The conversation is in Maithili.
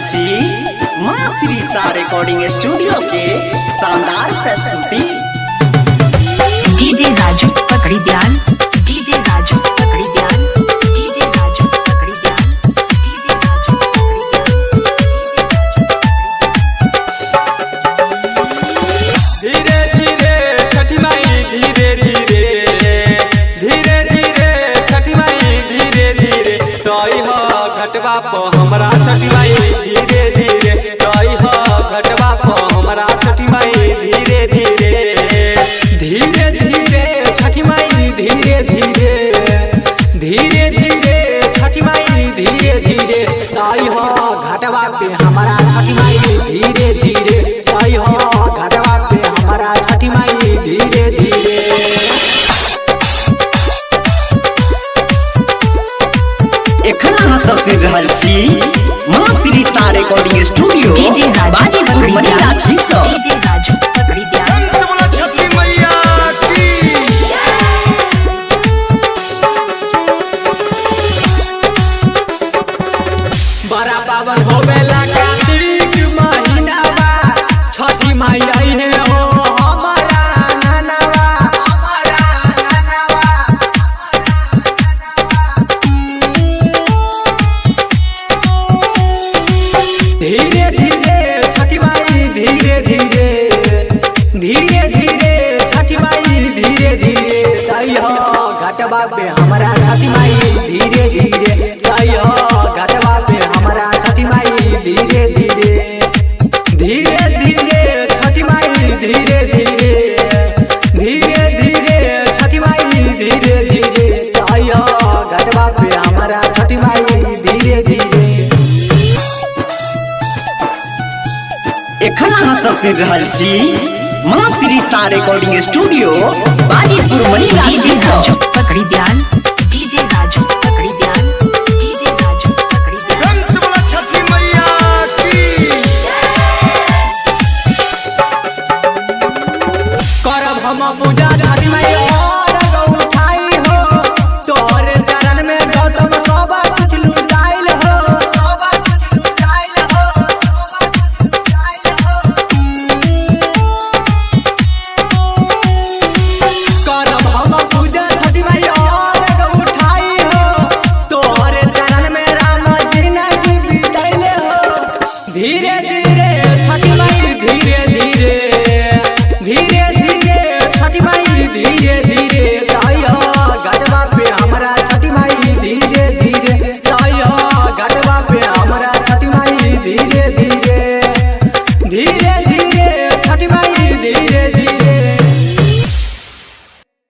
छी माँ श्री सा रिकॉर्डिंग स्टूडियो के शानदार प्रस्तुति। डीजे राजू पकड़ी ध्यान, डीजे राजू पकड़ी ध्यान, डीजे राजू पकड़ी ध्यान, डीजे राजू पकड़ी ध्यान, धीरे धीरे छठी माई धीरे धीरे, धीरे धीरे छठी माई धीरे धीरे, तोई हो घटवा पो हमरा छठी माई धीरे धीरे, तोई हो घटवा पो हमरा छठी माई धीरे धीरे, धीरे धीरे छठी माई धीरे धीरे, धीरे धीरे छठी माई धीरे धीरे, तोई हो घटवा पे हमरा छठी माई धीरे धीरे, तोई हो घटवा पे हमरा छठी माई धीरे धीरे। एखन अहाँ सब सुनि रहल छी माँ श्री सा recording studio DJ Raju Bajipur पकड़ी ध्यान, मनीगाछी सँ। डीजे राजू पकड़ी ध्यान, छठी मैया की। बड़ा पावन होवेला कार्तिक महीनावा, छठी माई आई है हो हमारा नानावा, हमारा नानावा। धीरे धीरे छठी माई धीरे धीरे, धीरे धीरे छठी माई धीरे धीरे, ताई हो घटवा पे हमारा छठी माई धीरे धीरे, ताई हो घटवा पे हमारा छठी माई धीरे धीरे, धीरे धीरे छठी माई धीरे धीरे, धीरे धीरे छठी माई धीरे धीरे, ताई हो घटवा पे हमारा छठी माई धीरे धीरे। एखन अहाँ सब सुनि रहल छी माँ श्री सा recording studio Bajipur Manigachhi DJ सँ। राजू पकड़ी ध्यान,